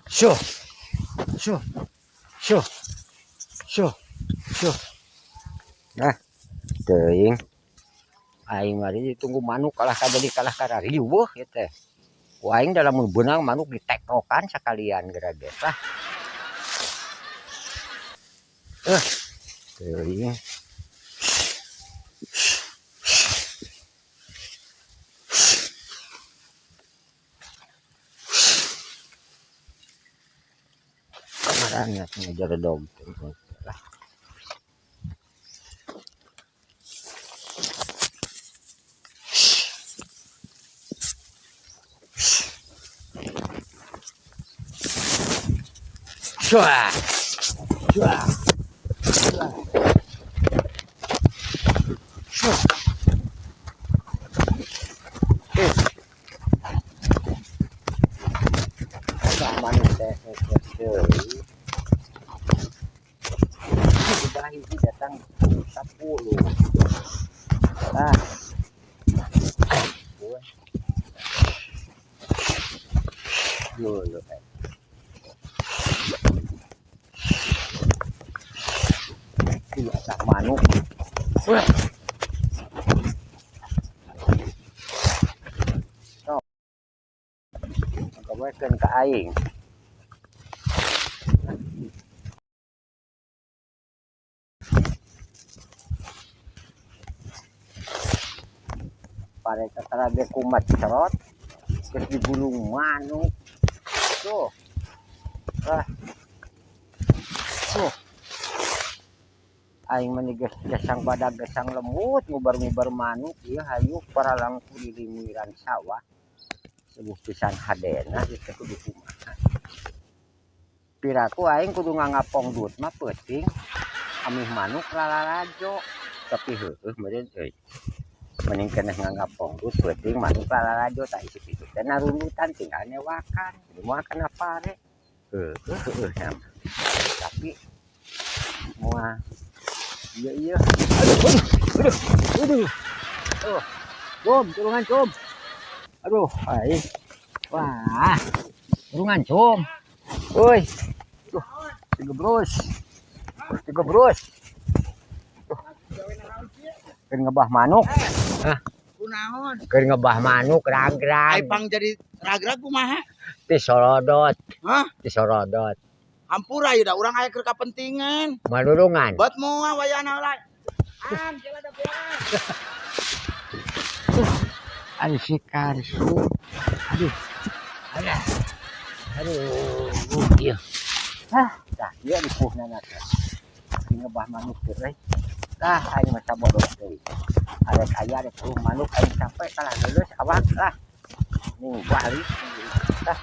Syo. Syo. Syo. Syo. Syo. Nah, teuing. Aing mah ditunggu manuk kalah ka jadi kalah ka riweuh ieu teh. Ku aing da lamun beunang manuk ditekrokan sakalian geura ge lah. Teuing. Kemarin ngejar dog lah. Shua. Shua. Shua. Manuk teh deui. Udah hiji datang 10. Ah. Dulu. Iya, tak manuk. Wah. Sok. Gawekeun ka aing. Pare tatara ge kumat cerot geus digulung manuk. Tuh. Ah. Tuh. Aing mah geus gesang badag gesang lemut ngubar-ngubar manuk ieu hayu paralang di limiran sawah. Sebuh pisan hadena ieu teh kudu kumaha. Piraku aing kudu ngangapong duit mah peuting amih manuk lalarajo. Tapi heueuh meureun euy. Mending keneh ngangapong duit peuting manuk lalarajo tak isuk-isuk teh narundutan tinggal newakan. Kudu moal kana pare. Heueuh heueuh nya. Tapi moal iya iya. Aduh, aduh, aduh, aduh. Aduh. Cum, tulungan cum. Aduh, aing. Wah. Tulungan cum. Woi. Duh, tiga brus. Tiga brus. Duh. Keur ngebah manuk. Hah? Kunaon? Keur ngebah manuk ragrag. Ai pang jadi ragrag kumaha? Tisorodot. Hah? Tisorodot. Hampura ieu da urang aya keur kapentingan. Manurungan. Bat moal wayahna lah. An, kela da beas. Aduh si Karsu. Aduh. Aduh. Aduh, iya. Hah, dah ieu dipuhna teh. Ngebah manuk teh euy. Lah aing mah sabodoh deui. Arek aya arek eueuh manuk aing capek kalah leuleus awak lah. Ning balik. Lah.